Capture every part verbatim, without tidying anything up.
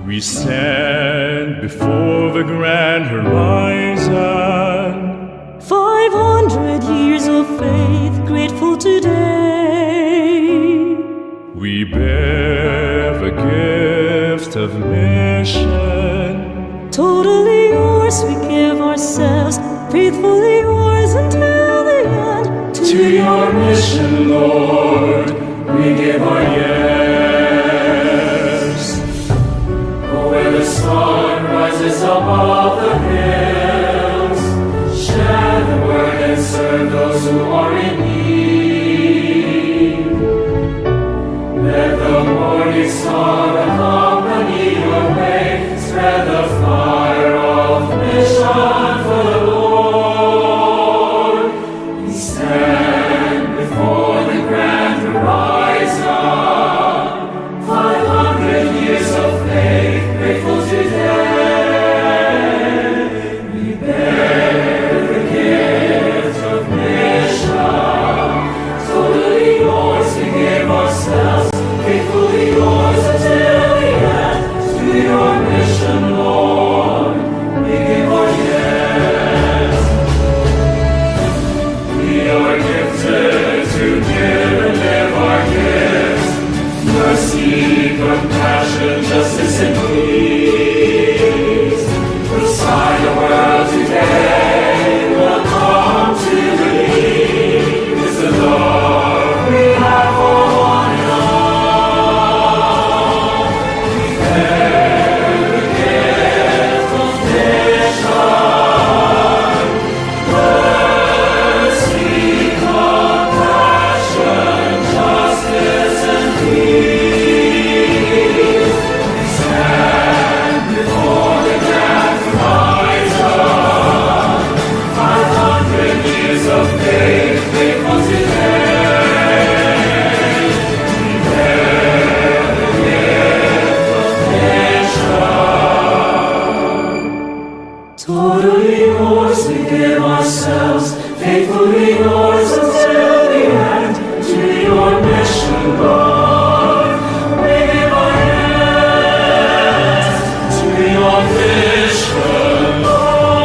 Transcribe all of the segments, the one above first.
We stand before the grand horizon. Five hundred years of faith, grateful today. We bear the gift of mission. Totally yours, we give ourselves, faithfully yours until the end. To your mission, Lord, we give our yes. Where the sun rises above the hills, share the word and serve those who are in need. Let the morning star accompany your way, spread the fire of mission for the Lord. We stand before the grand horizon, five hundred years of faith, grateful today. We bear the gift of mission, totally yours we give ourselves, faithfully yours until the end. To your mission, Lord, we give our yes. We are gifted to give and live our gifts. Mercy, compassion, justice, and peace. Whose sign the world today will come to believe is the love we have for one another. We bear the gift of mission. Mercy, compassion, justice, and peace. We stand before the grand horizon, five hundred years of faith, faithful today. We bear the gift of mission. Totally yours we give ourselves, faithfully yours until the end. To your mission, Lord, we give our yes. To your mission, Lord,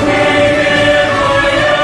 we give our yes.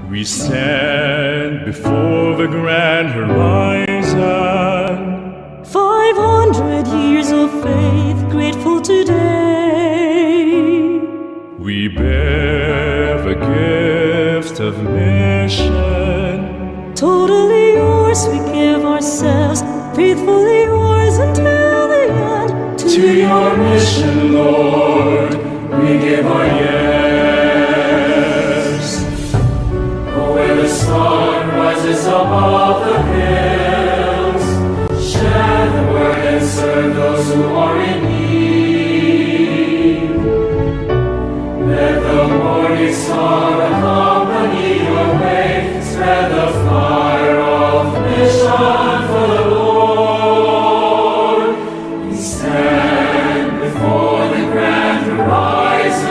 We stand before the grand horizon. Five hundred years of faith, grateful today. We bear the gift of mission. Totally yours, we give ourselves, faithfully yours until the end. To your mission, Lord, we give our yes. Where the sun rises above the hills, share the word and serve those who are in need. Let the morning star accompany your way, spread the fire of mission for the Lord. We stand before the grand horizon,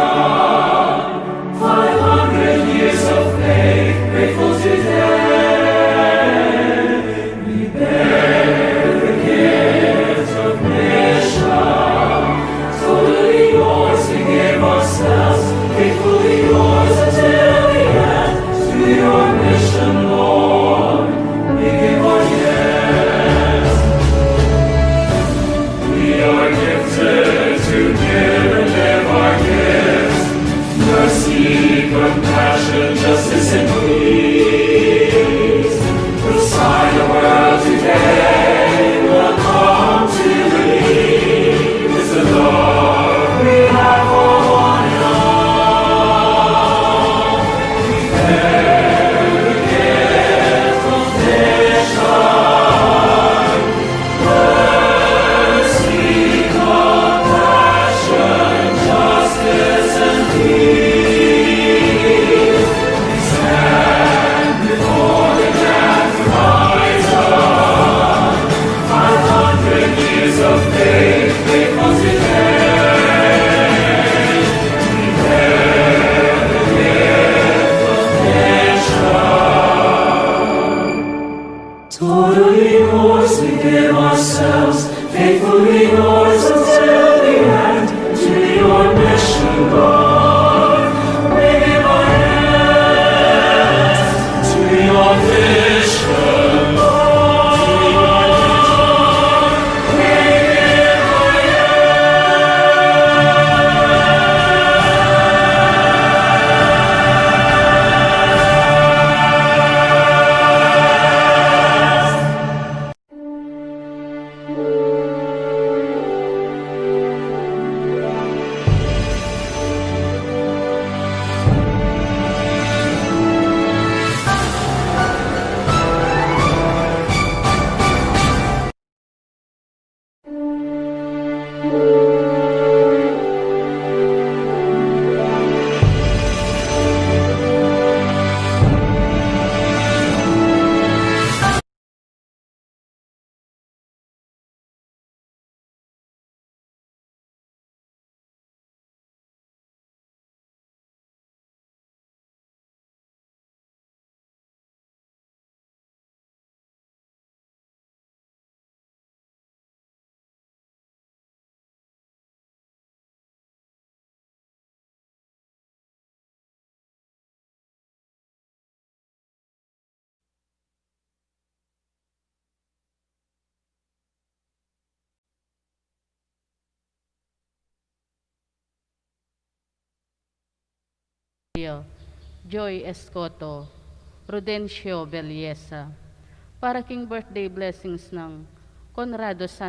five hundred years of faith, grateful today. We bear the gift of mission, totally yours we give ourselves, faithfully yours until the Totally yours, we give ourselves, faithfully yours until the end, to your mission, Lord. We give our hands to your vision, Lord. We give our hands. Joy Escoto, Rudencio Belleza, para king birthday blessings nang Conrado San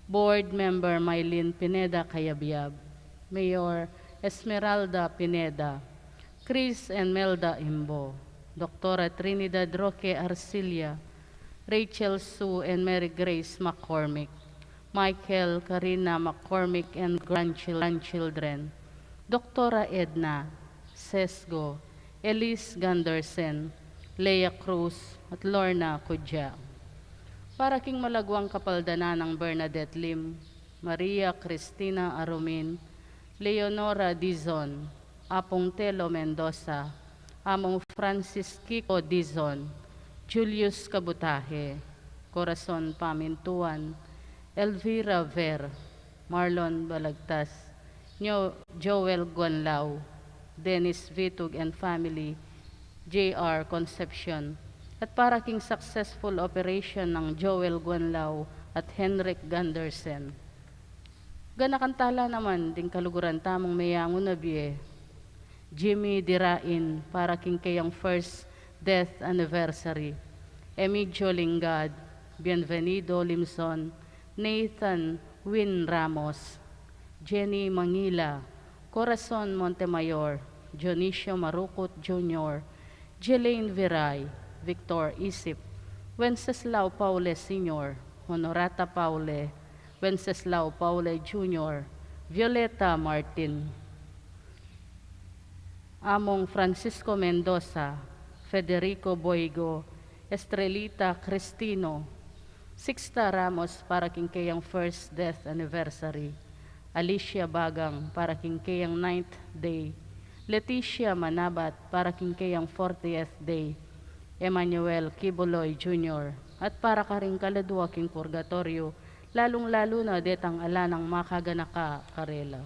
Board Member Mylene Pineda Cayabyab, Mayor Esmeralda Pineda, Chris and Melda Imbo, Doktora Trinidad Roque Arcilla, Rachel Sue and Mary Grace McCormick, Michael, Karina McCormick and grandchil-, grandchildren, Doktora Edna, Sesgo, Elise Gundersen, Leia Cruz, at Lorna Cudja. Para king malaguang kapaldanan nang Bernadette Lim, Maria Cristina Arumin, Leonora Dizon, Apung Telo Mendoza, Among Francis Kiko Dizon, Julius Kabutahe, Corazon Pamintuan, Elvira Ver, Marlon Balagtas, Nyo-, Joel Guanlao, Dennis Vitug and family, J R Concepcion, at para king successful operation nang Joel Guanlao at Henrik Gundersen. Ganakan tala naman ding kaluguran tamung meyangu na bie, Jimmy Dirain, para king keyang first death anniversary, Emigio Lingad, Bienvenido Limson, Nathan Win Ramos, Jenny Mangila, Corazon Montemayor, Dionisio Marucut Junior, Jelaine Viray, Victor Isip, Wenceslao Paule Senior, Honorata Paule, Wenceslao Paule Junior, Violeta Martin, Among Francisco Mendoza, Federico Boigo, Estrelita Cristino, Sixta Ramos para king keyang first death anniversary, Alicia Bagang para king keyang ninth day, Leticia Manabat para king keyang fortieth day, Emmanuel Kibuloy Junior, at para karing kaladua king purgatoryo, lalung-lalu na detang ala nang makaganaka karela.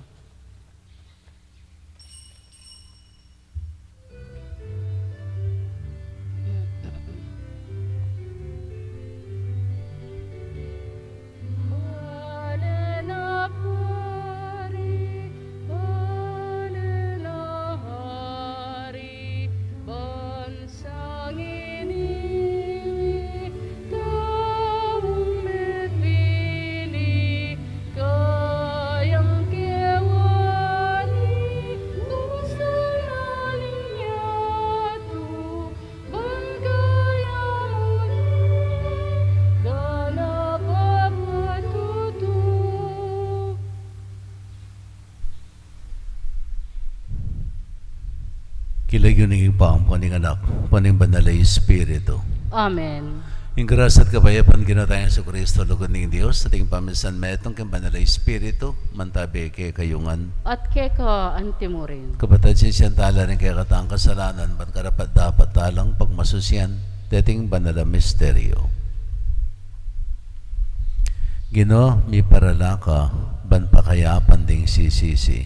King lagyu ning Ibpa, ampo ning Anak, ampo ning Banal a Espiritu. Amen. Ing grasya at kapayapan ning Ginu tang Jesucristo, lugud ning Dios, at ing pamisan metung king Banal a Espiritu, mantabi kekayu ngan. At keka antimurin. Kapatad, sisian tala ring kekatang kasalanan, ban karapat-dapat talang pagmasusian deting banal a misteryo. Ginu, miparala ka ban pakayapan ding sisisi.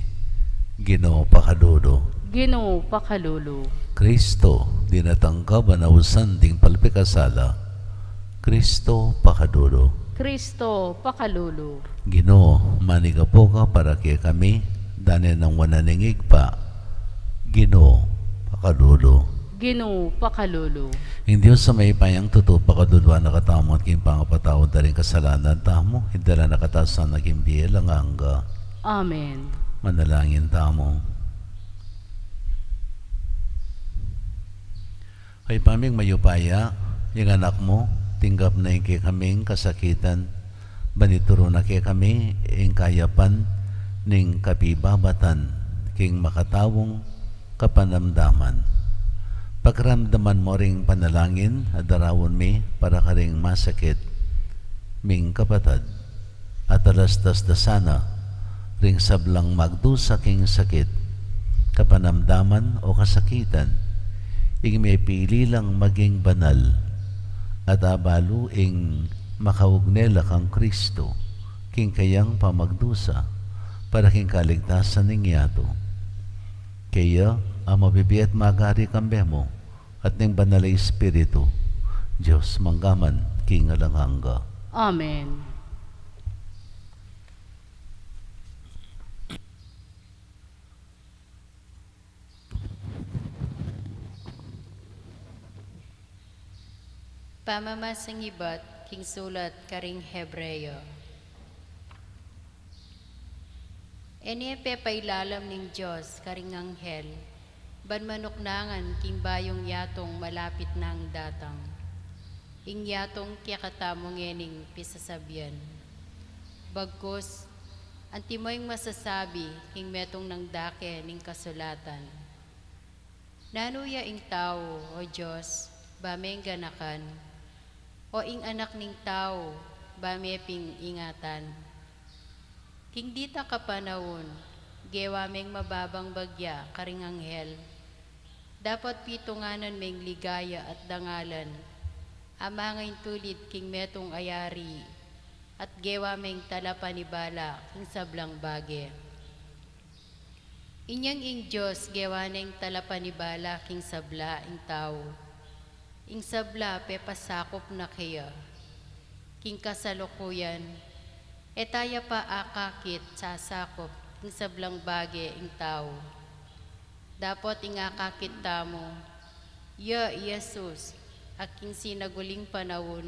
Ginu, pakalulu. Ginu, pakalulu. Kristo, dinatang ka ban ausan ding palpikasala. Kristo, pakalulu. Kristo, pakalulu. Ginu, manigapu ka para kekami, dane nang wanan ning Ibpa. Ginu, pakalulu. Ginu, pakalulu. Ing Dios a mayupayang tutu, pakaluluan na katamu at king pangapatawad da ring kasalanan tamu, idala na katamu sa king bie alang angga. Amen. Manalangin tamu. Ibpa ming mayupaya, ing Anak mu, tinggap na ing kekaming kasakitan, ban ituru na kekami ing kayapan ning kapibabatan king makataung kapanamdaman. Pakiramdaman mu ring panalangin a daraun mi para karing masakit ming kapatad. At alastas da sana ring sablang magdusa king sakit, kapanamdaman o kasakitan, ing mepili lang maging banal, at abalu ing makaugne la kang Kristo king kayang pamagdusa para king kaligtasan ning yatu. Kaya a mabibie at magari kambe mu, at ning Banal a Espiritu, Dios mangga man king alang angga. Amen. Pamamasang ibat king sulat karing Hebreo. E ne pepailalam ning Dios karing anghel, ban manuknangan king bayung yatung malapit nang datang. Ing yatung kekatamu ngening pisasabian. Bagkus, antimo ing masasabi king metung nang dake ning kasulatan. Nanu ya ing tau, O Dios, ba meng ganakan? O ing anak ning tau, ba me ping ingatan? King ditak a panaun, gewa meng mababang bagya karing anghel. Dapot pitunganan meng ligaya at dangalan a mangaintulid king metung a yari, at gewa meng talapanibala king sablang bage. Inyang ing Dios gewa neng talapanibala king sabla ing tau. Ing sabla pepasakup na keya. King kasalukuyan, e taya pa akakit sasakup king sablang bage ing tau. Dapot ing akakit tamu, ya i Jesus, a king sinaguling panaun,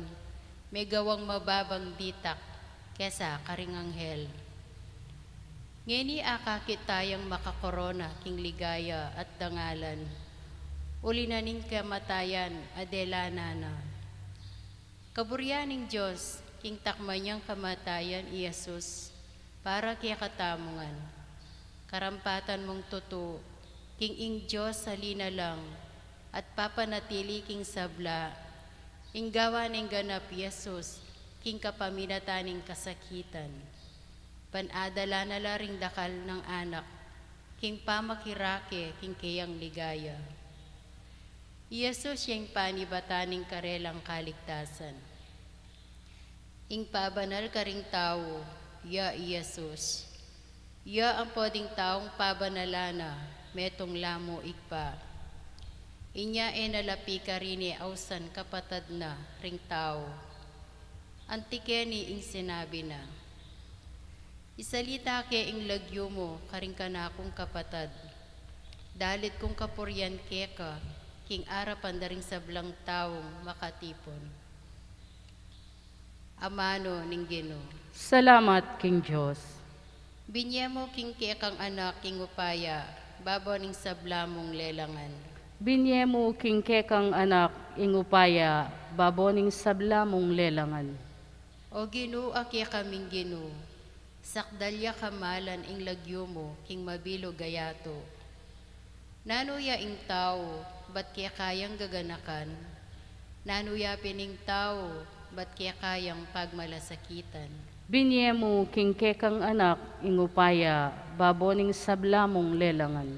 megawang mababang ditak kesa karing anghel. Ngeni akakit tayang makakorona king ligaya at dangalan, uli na ning kamatayan a delanan na. Kaburian ning Dios, king takman yang kamatayan i Jesus, para kekatamu ngan. Karampatan mung tutu, king ing Dios a linalang, at papanatili king sabla, ing gawa ning ganap i Jesus, king kapaminatan ning kasakitan. Ban adala na la ring dakal nang anak, king pamakirake, king keyang ligaya. I Jesus ya ing panibatan ning karelang kaligtasan. Ing pabanal karing tau, ya i Jesus. Ya ampo ding taung pabanalan na, metung la mu Ibpa. Inya e na la pikarini ausan kapatad na ring tau. Anti keni ing sinabi na. Isalita ke ing lagyu mu karing kanakung kapatad. Dalit kung kapurian keka, king arapan da ring sablang taung makatipun. Amanu ning Ginu. Salamat king Dios. Binye mu king kekang anak ing upaya, babo ning sabla mung lelangan. Binye mu king kekang anak ing upaya, babo ning sabla mung lelangan. O Ginu, a kekaming Ginu, sakdal ya kamalan ing lagyu mu king mabilug a yatu. Nanu ya ing tau, ba't keka yang gaganakan? Nanu ya pin ing tau, ba't keka yang pagmalasakitan? Binye mu king kekang anak ing upaya, babo ning sabla mung lelangan.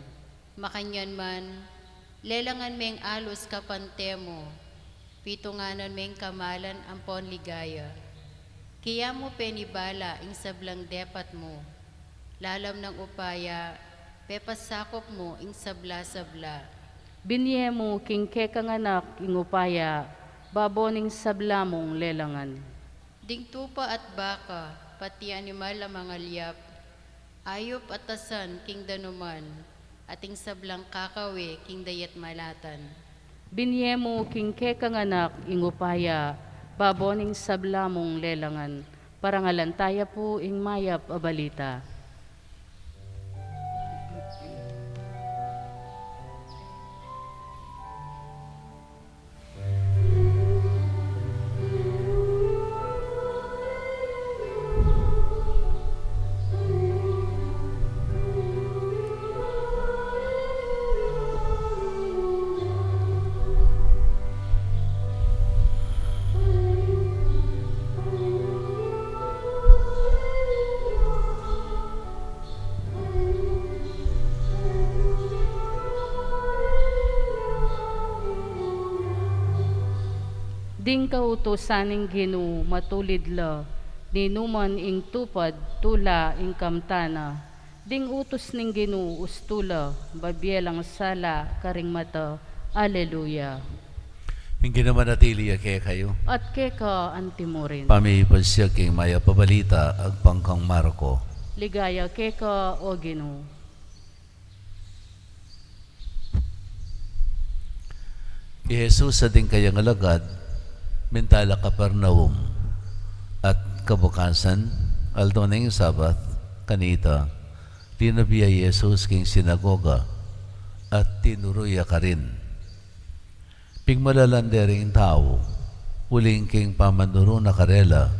Makanyan man, lelangan meng alus kapante mu, pitunganan meng kamalan ampon ligaya. Kaya mu penibala ing sablang depat mu, lalam nang upaya, pepasakup mu ing sabla-sabla. Binye mu king kekang anak ing upaya, babo ning sabla mung lelangan. Ding tupa at baka, pati animal a mangalyap, ayup at asan king danuman, at ing sablang kakawe king dayat malatan. Binye mu king kekang anak ing upaya, babo ning sabla mung lelangan. Parangalan taya pu ing mayap a balita. Ding kautusan ning Ginu matulid la, ninuman ing tupad tula ing kamtan na. Ding utus ning Ginu ustu la, babie lang sala karing mata. Aleluya. Ing Ginu manatili ya kekayu. At keka antimurin. Pamipasiag king mayap a balita agpang kang Marco. Ligaya keka, o Ginu. I Jesus at ding kayang alagad, minta la Capernaum, at kabukasan, aldo ning Sabat, kanita, linub ya i Jesus king sinagoga, at tinuru ya karin. Pigmalalan de ring tau, uling king pamanuru na karela,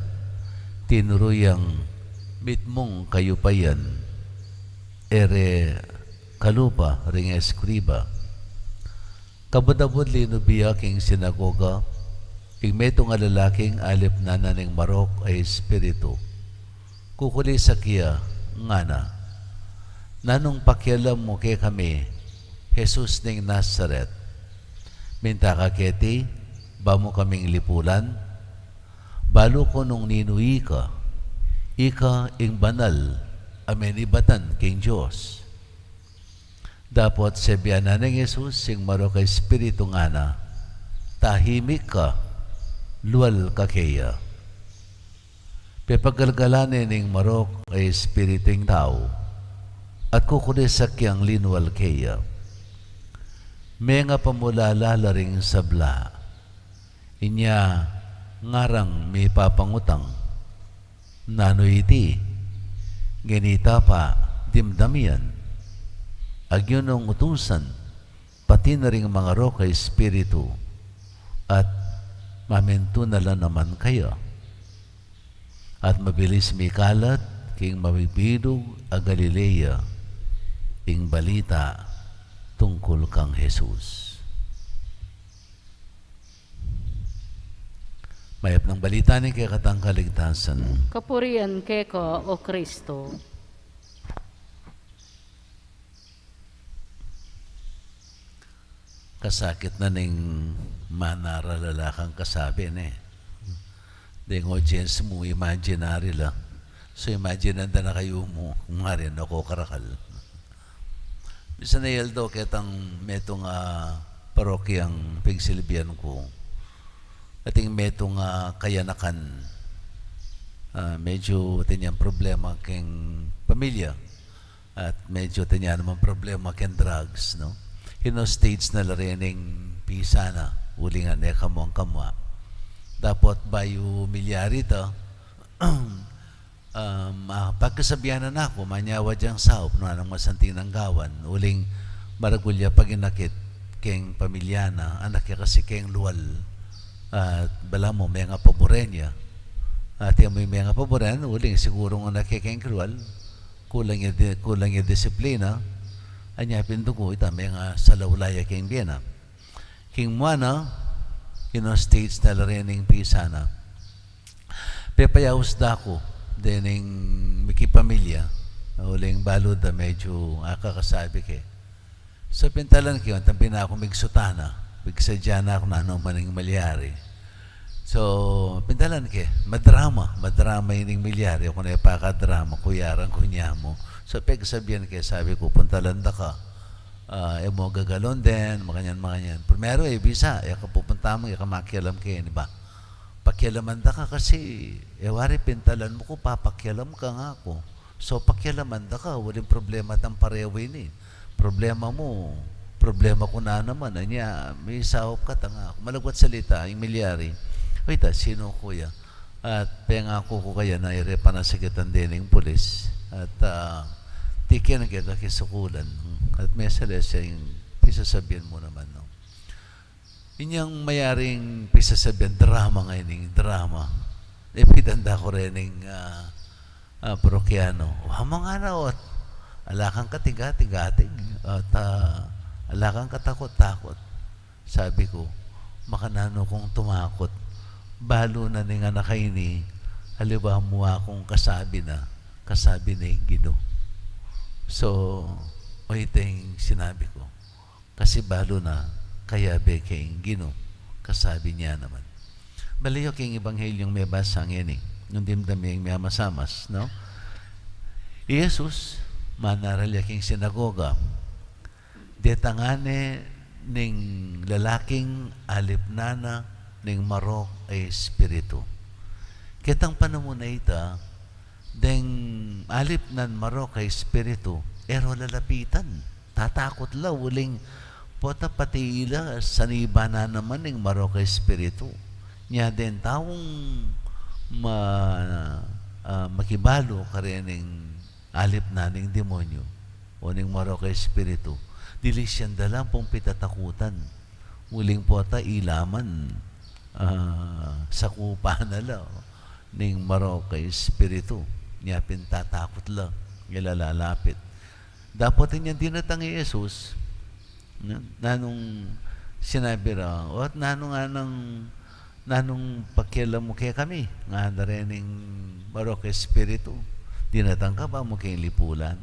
tinuru yang mitmung kayupayan, e re kalupa ring eskriba. Kabud-abud linub ya king sinagoga, ing metung a lalaking alipnan na ning marok a espiritu. Kukulisak ya, ngana, "Nanung pakialam mu kekami, Jesus ning Nazaret? Minta ka keti, ba mu kaming lipulan? Balu ku nung ninu ika, ika ing banal a menibatan king Dios." Dapot sebian na ning Jesus ing marok a espiritu, ngana, "Tahimik ka, lual ka keya." Pepagalgalan ne ning marok a espiritu ing tau, at kukulisak yang linual keya. Mengapamulala la ring sabla. Inya ngarang mipapangutang, "Nanu iti? Ngenita pa dimdam yan? Agyu nung utusan, pati na ring mangarok a espiritu, at mamintu na la naman kaya?" At mabilis mikalat king mabilug a Galilea ing balita tungkul kang Jesus. Mayap nang balita ning kekatang kaligtasan. Kapurian keka, o Kristo. Kasakit na ning manaralala kang kasabi, ne? Deng audience mu, imaginary la. So, imagine nanda na kayu mu, kung marin ako karakal. Misan a aldo ketang metung a parokyang pigsilbian ku, ating metung a kayanakan, ah, medyo atin yang problema keng pamilya. At medyo atin ya naman problema keng drugs, no? Hino-stage na la reng pisa na, uling e na kamuang kamua. Dapot bayu milyari ita, um, ah, pagkasabian na ku, manyawad yang saup, no, anang masanting nang gawan, uling maragul ya paginakit keng pamilya na, anak ya kasi keng lual, at balamu mengapaburen ya. At ya mu mengapaburen, uling siguru nung anak ya keng lual, kulang ya di-, kulang ya disiplina, Anya pin duku, ita, mengasalaw la ya king bie na. King mua na, kinu-stage na la reng pisa na. Pepayaus da ku, dening mikipamilya, uling balu da medyu akakasabi ke. So, pintalan ke, antang pin aku migsutana, pigsadya na ku nanu man ing malyari. So, pintalan ke, madrama, madrama ining milyari, o kung e pakadrama, kuyaran ku nya mu. So, pegsabian ke, sabi ku, puntalan da ka, ah, e mu gagalon den, makanyan, makanyan. Primero, e bisa, e ka pupunta mu, e ka makialam keni ba. Pakialaman da ka kasi, e wari pintalan mu ku, papakialam ka nga ku. So, pakialaman da ka, uling problema tang parehu ini. Problema mu, problema ku na naman. Anya, misaup ka, tanga. Malagwat salita, ing milyari. Uy, ta, sino kuya? At pengaku ku kaya na ire panasakitan dening pulis. At, ah, tikian ke kakisukulan. At mesa le siya ing pisasabian mu naman, no? Inyang mayaring pisasabian, drama nga ining, drama. Ipitan da ku rening, ah, ah, parokyano. Wa mu nga na, ot, ala kang katigatig-atig, at, ah, ala kang katakut-takut. Sabi ku, makananu kung tumakut? Balu na ning anak a ini, aliwa mu akung kasabi na, kasabi na ing Ginu. So, o, ita ing sinabi ku. Kasi balu na, kayabe ke ing Ginu, kasabi na naman. Balik yu king Ebanghelyung mebasa ngeni, nung dimdam ye ing miyamasamas, no? I Jesus, manaral ya king sinagoga, detang ngana ning lalaking alipnan na ning marok a espiritu. Ketang panamun a ita, deng alipnan marok a espiritu, e ro lalapitan. Tatakut la, uling pota pati ila, saniban na naman ning marok a espiritu. Nya deng taung ma-, ah, makibalu karening alipnan ning demonyu o ning marok a espiritu, dilisyuan da la ampong pitatakutan. Uling pota ila man, ah, sakupan na la ning marok a espiritu. Nya pin tatakut la, e la lalapit. Dapot inyang dinatang i Jesus, na-, nanung sinabi ra, "O, at nanung, nanung, nanung pakialam mu kekami?" ngana rening marok a espiritu. "Dinatang ka ba mu king lipulan?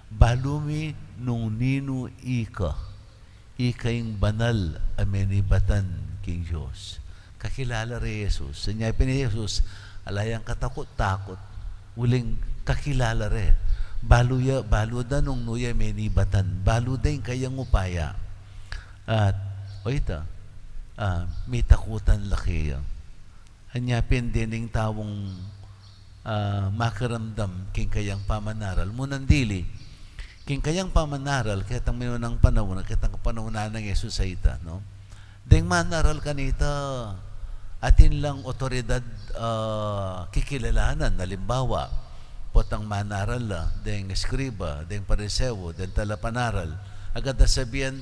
Balu mi nung ninu ika. Ika ing banal a menibatan king Dios." Kakilala re i Jesus. Anya pin i Jesus, ala yang katakut-takut. Uling kakilala re. Balu ya, balu da nung nu ya menibatan. Balu da ing kayang upaya. At, o ita, ah, mitakutan la keya. Anya pin dening taung, ah, makiramdam king kayang pamanaral. Mu nang dili, king kayang pamanaral, ketang minunang panaun, ketang panaun nang Jesus a ita, no? Deng manaral kanita, atin lang otoridad, ah, kikilalanan. Alimbawa, potang manaral la, deng eskriba, deng Pariseo, deng talapanaral. Agad a sabian,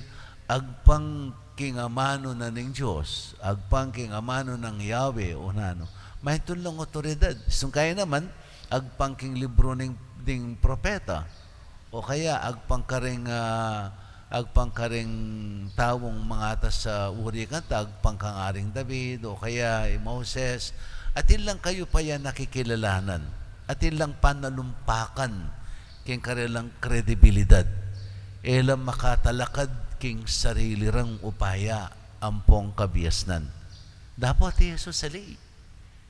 agpang king amanu na ning Dios, agpang king amanu nang Yahweh, o nanu. Maintun lang otoridad. Sungkay naman, agpang king libru ning, ding propeta. O kaya, agpang karing, ah, agpang karing taung mangatas a uri kanta, agpang kang Aring David, o kaya i Moses. Atin lang kayupayan a kikilalanan. Atin lang panalumpakan king karelang kredibilidad. E la makatalakad king sarili rang upaya ampong kabiasnan. Dapot i Jesus ali.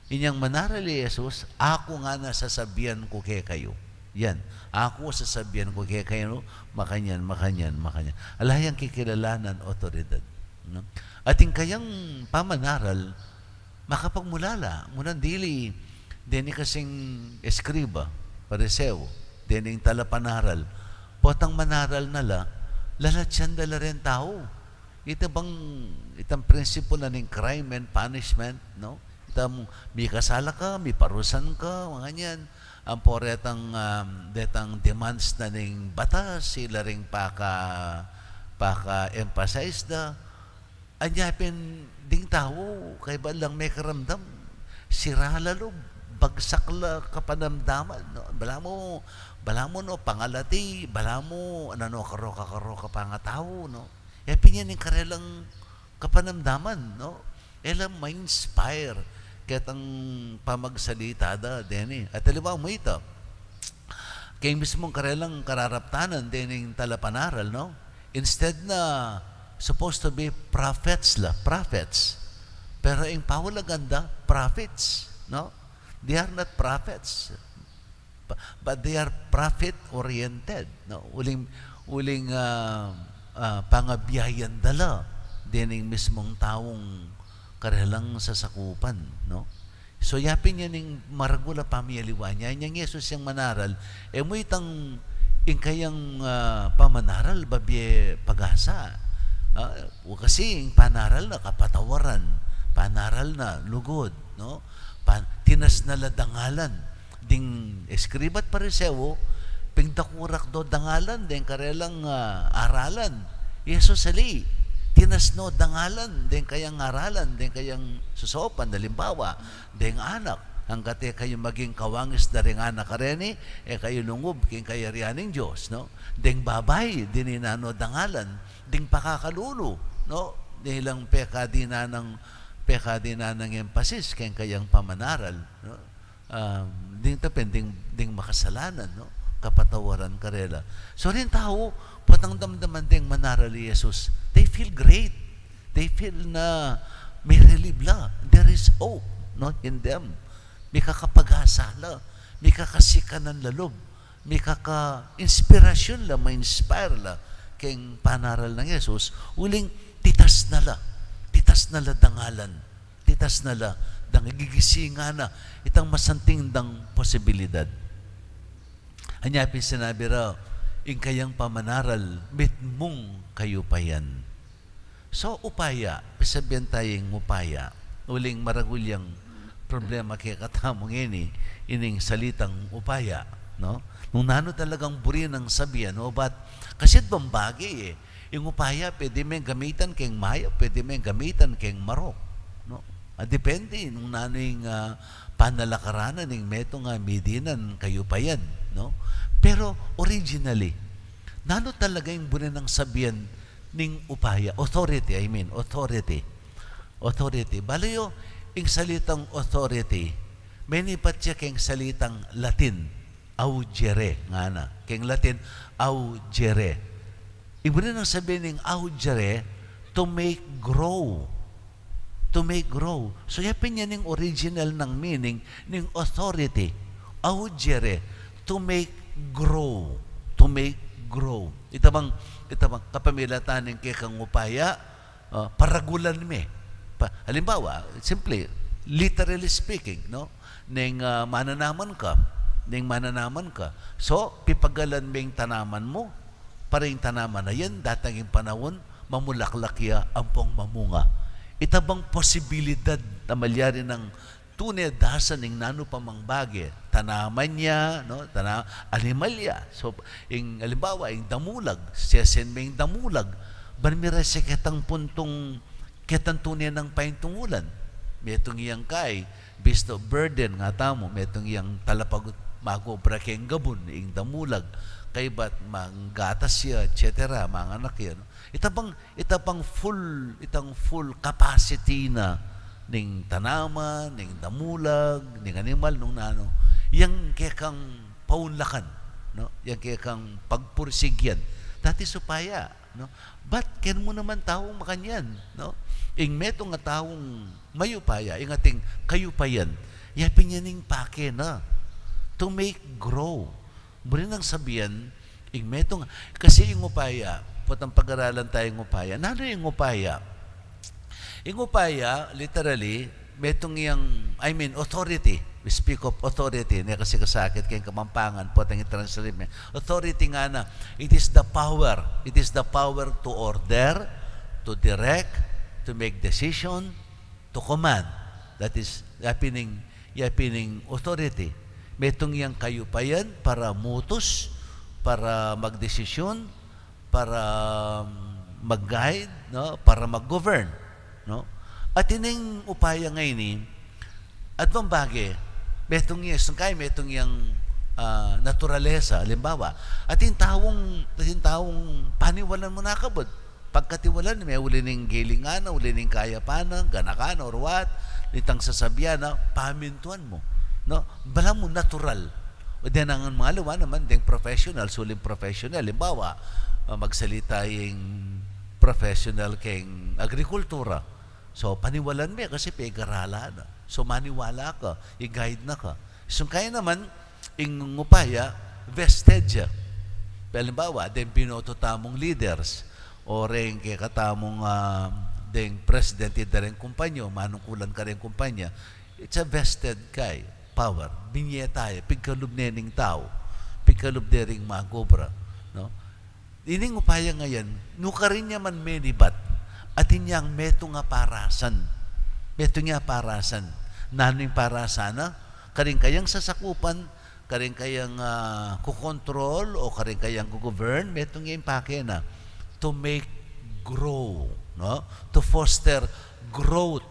Inyang manaral i Jesus, "Aku ngana sasabian ku kekayu." Yan. "Aku sasabian ku kekayu, makanyan, makanyan, makanyan." Ala yang kikilalanan, otoridad. No? At ing kayang pamanaral, makapagmulala, mu nang dili, deni kasing eskriba, Pariseo, dening talapanaral, potang manaral na la, lalatyan da la reng tau. Ita bang, itang prinsipyu na ning crime and punishment, no? Itang mikasala ka, miparusan ka, makanyan. Ampo retang, um, detang demands na ning batas, ila ring paka-, paka-emphasize da. Anya pin ding tau, kaybat lang mekaramdam, sira la lub, pagsakla kapanamdaman, no? Balamu, balamu, no, pangalati, balamu, nanu, karoka, karoka pangatau, no? Ya pin yan ing karelang kapanamdaman, no? E la ma-inspire ketang pamagsalita da, deni. At aliwa mu ita, keng mismung karelang kararaptanan, dening talapanaral, no? Instead na supposed to be prophets la, prophets. Pero ing paulagan da, prophets, no? They are not prophets. But they are profit-oriented, no? Uling, uling, ah, ah, pangabiayan da la dening mismung taung karelang sasakupan, no? So, ya pin yan ing maragul a pamialiwa niya. Inyang Jesus yang manaral, e mu itang ing kayang, ah, pamanaral, babie pag-asa. Ah, kasi ing panaral na kapatawaran, panaral na lugud, no? Pa-, tinas na la dangalan. Ding eskriba at Pariseo, pigdakurak do dangalan deng karelang, ah, aralan. Jesus ali, tinas no dangalan deng kayang aralan, deng kayang sosopan, alimbawa, deng anak. Anggat e kayu maging kawangis da ring anak a reni, e kayu lungub king kayarian ning Dios, no? Deng babai, dininan no dangalan, ding pakakalulu, no? Ding lang pekadinan nang, pekadinan nang emphasis keng kayang pamanaral, no? Um, ding tapen, ding, ding makasalanan, no? Kapatawaran karela. So, ring tau, potang damdaman deng manaral i Jesus, they feel great. They feel na may relief la. There is hope, no, in them. May kakapag-asa la. May kakasikanan la lub. May kaka-inspirasyon la, ma-inspire la keng panaral nang Jesus, uling titas na la, titas na la dangalan, titas na la dang igigisingan na itang masanting dang posibilidad. Anya pin sinabi ra, ing kayang pamanaral, mitmung kayupayan. So, upaya, pisabian taya ing upaya. Uling maragul yang problema kekatamu ngeni, ining salitang upaya, no? Nung nanu talagang buri nang sabian, no? But, kasi bang bage, e. Ing upaya, pwede meng gamitan keng mayap, pwede meng gamitan keng marok, no? Ah, depende nung nanu ing, ah, panalakaranan ning metung a midinan kayupayan, no? Pero, originally, nanu talaga ing buri nang sabian ning upaya, authority, I mean, authority. Authority. Bale yu, ing salitang authority, menipat ya keng salitang Latin, augere, ngana. Keng Latin, augere. Ing buri nang sabian ning augere, to make grow. To make grow. So, ya pin yan ing original nang meaning ning authority. Augere, to make grow. To make grow. Ita bang, ita bang kapamilatan ning kekang upaya, ah, paragulan me. Pa-, halimbawa, simple, literally speaking, no? Neng, ah, mananaman ka, neng mananaman ka. So, pipagalan me ing tanaman mu, para ing tanaman a yan, datang ing panaun, mamulaklak ya ampong mamunga. Ita bang posibilidad na malyari nang tune dasan ing nanu pa mang bage, tanaman ya, no? Tana-, animal ya. So, ing, alimbawa, ing damulag, sesen me ing damulag, ban mira sa ketang puntung, ketang tune nang paintungulan. Metung yang kai, beast of burden, ngatamu, metung yang talapag-, mag-obra keng gabun, ing damulag, kaybat manggatas ya, et cetera, manganak ya, no? Ita bang, ita bang full, itang full capacity na ning tanaman, ning damulag, ning animal, nung nanu. Yang kekang paunlakan, no? Yang kekang pagpursigyan. Dati supaya, no? But, keng mu naman taung makanyan, no? Ing metung a taung mayupaya, ing ating kayupayan, ya pin yan ing pake na. To make grow. Buri nang sabian, ing metung, kasi ing upaya, potang pag-aralan taya ing upaya. Nanu ing upaya? Ing upaya, literally, metung yang, I mean, authority. We speak of authority. Ne kasi kasakit keng Kapampangan, potang i-translate me. Authority ngana, it is the power. It is the power to order, to direct, to make decision, to command. That is, ya pin ing, ya pin ing authority. Metung yang kayupayan para mutus, para magdesisyon, para, um, mag-guide, no? Para mag-govern, no? At ining upaya ngeni, at bang bage, Metung ya, sungkay metung yang, ah, naturalesa, alimbawa. Atin taung, atin taung paniwalan mu na kabud. Pagkatiwalan, me uli ning gilingan na, uli ning kayapan na, ganakan, or what, itang sasabian na, pamintuan mu. No? Balamu natural. O, de nang maluwa naman, deng professional, uling professional. Alimbawa, ah, magsalita ing professional keng agrikultura. So, paniwalan me kasi pegaralan na. So, maniwala ka, i-guide na ka. Sungkay naman, ing upaya, vested ya. Halimbawa, deng binoto tamung leaders, o reng kekatamung, ah, deng presidente da reng kumpanya, manungkulan kareng kumpanya, it's a vested kay power. Binye taya, pigkalub ne ning tau, pigkalub de ring magobra, no? Ining upaya ngayan, nukarin ya man menibat, atin yang metung a parasan. Metung a parasan. Nanu ing parasan na? Karing kayang sasakupan, karing kayang, ah, kukontrol, o karing kayang gugovern, metung ya ing pake na. To make grow, no? To foster growth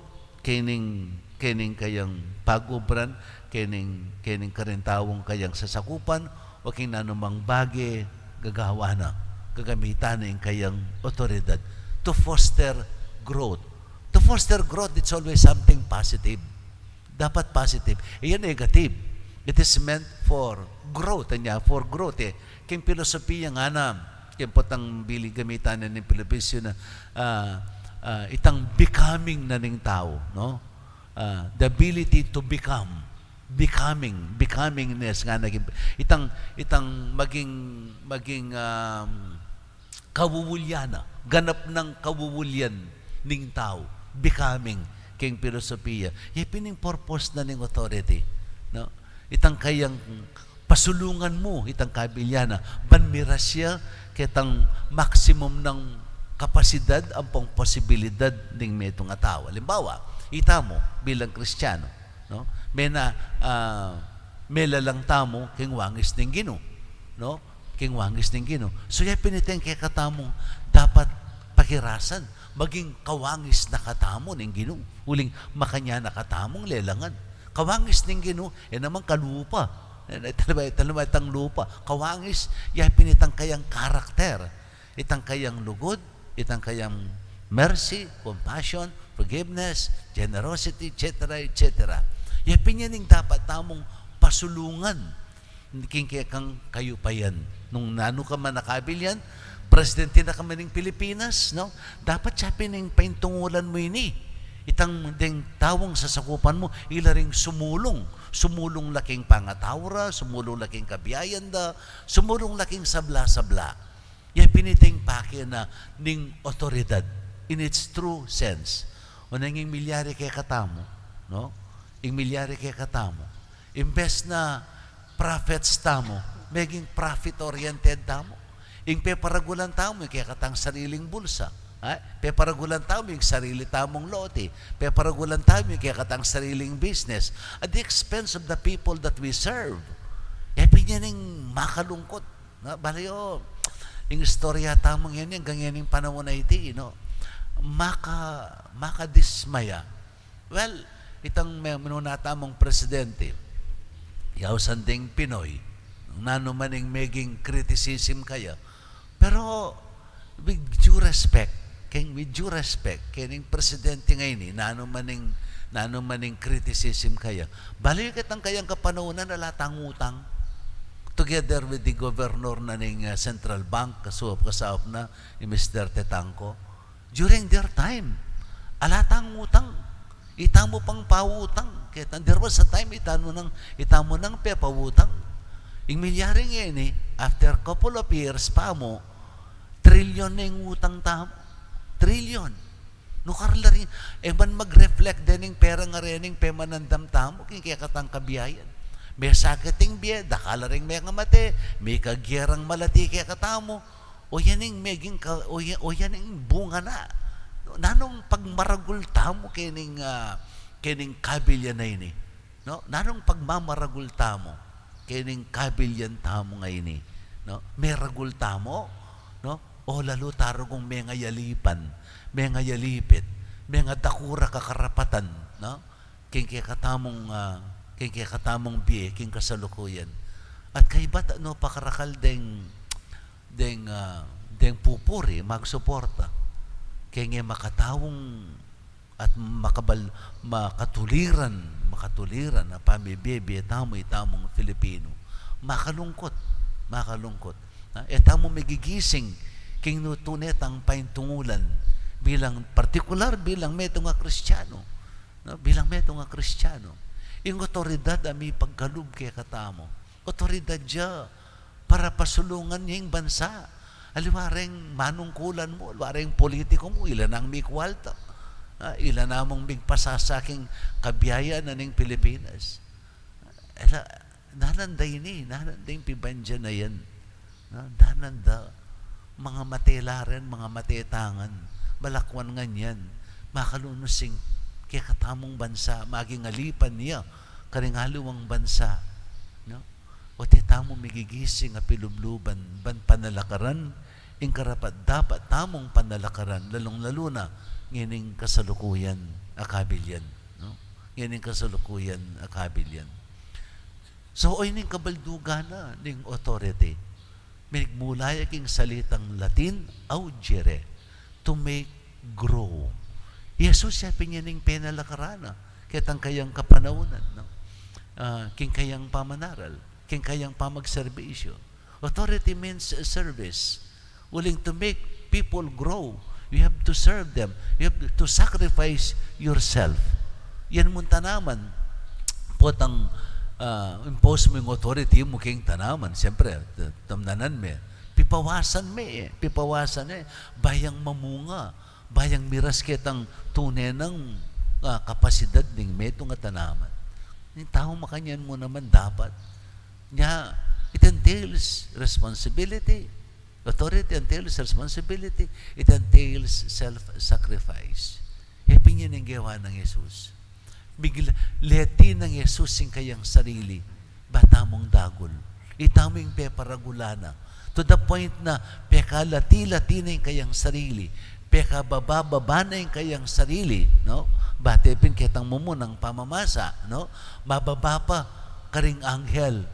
kening, kening kayang pagubran, kening, kening karing taung kayang sasakupan, o keng nanumang bage gagawa na, gagamitan na ing kayang otoridad to foster growth. To foster growth, it's always something positive. Dapat positive. Iya negative. It is meant for growth. Anya, for growth, eh. Keng pilosopiya ngana, keng potang bili gamitan na ning Pilipino na, ah, ah, itang becoming na ning tau, no? Ah, the ability to become. Becoming, becomingness ngana, itang, itang maging, maging, um, kawuwulyan na, ganap nang kawuwulyan ning tau, becoming, keng pilosopiya. Ya pin ing purpose na ning authority, no? Itang kayang pasulungan mu itang kabilyan na, ban miras ya ketang maximum nang kapasidad ampong posibilidad ning metung a tau. Alimbawa, itamu bilang Kristiyanu, no? Mena, ah, melalang tamu keng wangis ning Ginu, no? Keng wangis ning Ginu. So, ya pin itang kekatamung dapat pakirasan, maging kawangis na katamu ning Ginu. Uling makanyan na katamung lelangan. Kawangis ning Ginu, e naman kalupa. E, talima, talima itang lupa. Kawangis, ya pin itang kayang karakter. Itang kayang lugud, itang kayang mercy, compassion, forgiveness, generosity, et cetera, et cetera. Ya pin yan ing dapat tamung pasulungan king kekang kayupayan. Nung nanu ka man a kabilyan, presidente na ka man ning Pilipinas, no? Dapat ya pin ing paintungulan mu ini. Itang deng taung sasakupan mu, ila ring sumulung. Sumulung la king pangatau ra, sumulung la king kabiayan da, sumulung la king sabla-sabla. Ya pin ita ing pake na ning otoridad in its true sense. O neng ing milyari kekatamu, no? Ing milyari kekatamu. Imbes na prophets tamu, meging profit-oriented tamu. Ing peparagulan tamu, ing kekatang sariling bulsa. Ha? Peparagulan tamu ing sarili tamung lote. Peparagulan tamu ing kekatang sariling business at the expense of the people that we serve. E pin yan ing makalungkut. Na, bale, o, ing istorya tamu ngeni, anggang ngeni ing panaun a iti, no? Maka-, makadismaya. Well, itang me-, minuna tamung presidente, ya, ausan deng Pinoy, nanu man ing meging criticism kaya. Pero, with due respect, keng, with due respect, kening presidente ngeni, nanu man ing, nanu man ing criticism kaya. Bale, ketang kayang kapanaunan, ala tang utang. Together with the governor na ning, uh, central bank, kasaup, kasaup na, i Mister Tetangco. During their time, ala tang utang. Itamu pang pautang. Keta, there was a time, itamu nang, itamu nang pepautang. Ing milyari ngeni, after couple of years, pamu, trilyon na ing utang tamu. Trilyon. Nukar la rin, e man mag-reflect dening pera a rening pemanandam tamu, king kekatang kabiayan. Mesakit ing bie, dakal la ring mengamate, mika gerang malati kekatamu. O yan ing meging ka-, o ya-, o yan ing bunga na. Nanung pagmaragul tamu kening, ah, kening kabilyan a ini, no? Nanung pagmamaragul tamu kening kabilyan tamu ngeni, no? Meragul tamu, no? O lalu ta rugung mengayalipan, mengayalipit, mengadakura kakarapatan, no? King kekatamung, ah, king kekatamung bie king kasalukuyan. At kaybat no pakarakal deng, deng, ah, deng pupuri, magsuporta. Keng e makataung at makabal-, makatuliran, makatuliran a pamibie-bie tamu, itamung Filipino. Makalungkot, makalungkot. Na, e tamu migigising king nu-, tune tang paintungulan bilang partikular, bilang metung a Kristiyano. No? Bilang metung a Kristiyano. Ing otoridad a mipagkalub kekatamu. Otoridad ya para pasulungan ya ing bansa. Aliwa reng manungkulan mu, aliwa reng politiko mu, ila nang mikualta. Ah, ila namung migpasasa king kabiayan na ning Pilipinas. Ala, nanan da ini, nanan da ing pibandian a yan. Na, nanan da, mangamate la ren, mangamate tangan, balakwan ngan yan, makalunus ing kekatamung bansa, maging alipan ya karing aliwang bansa, no? Ote tamu migigising a pilubluban ban panalakaran ing karapat-dapat tamung panalakaran, lalung-lalu na ngening kasalukuyan a kabilyan, no? Ngening kasalukuyan a kabilyan. So, o ining kabaldugan na ning authority. Migmula ya king salitang Latin, augere, to make grow. I Jesus ya pin ya ing penalakaran na ketang kayang kapanaunan, no? Ah, king kayang pamanaral, king kayang pamagserbisyo. Authority means service. Willing to make people grow. You have to serve them. You have to sacrifice yourself. Yan mung tanaman. Potang, ah, impose mu ing authority mu king tanaman. Siyempre, t-, tamnanan me. Pipawasan me, eh. Pipawasan, eh. Ba yang mamunga, ba yang miras ketang tune nang, ah, kapasidad ning metung a tanaman. Ing tau makanyan mu naman dapat. Nya, it entails responsibility. Authority entails responsibility. It entails self-sacrifice. E pin yan ing gewa nang Jesus. Bigla, leti nang Jesus ing kayang sarili, ba tamung dagul. Itamu ing peparagulan na. To the point na pekalati-lati na ing kayang sarili. Pekababa-baba na ing kayang sarili, no? Bate pin ketang mumunang pamamasa, no? Mababa pa karing anghel.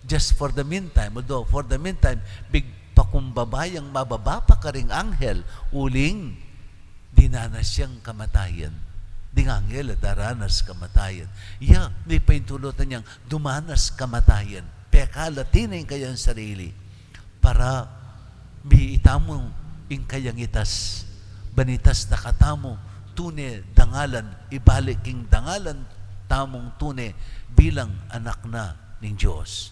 Just for the meantime, although for the meantime, bigpakumbaba yang mababa pa karing anghel, uling dinanas yang kamatayan. Ding anghel a daranas kamatayan. Ya, mipaintulutan yang dumanas kamatayan. Pekalati na ing kayang sarili. Para mi itamu ing kayang itas. Ban itas na katamu tune dangalan, ibalik king dangalan tamung tune bilang anak na ning Dios.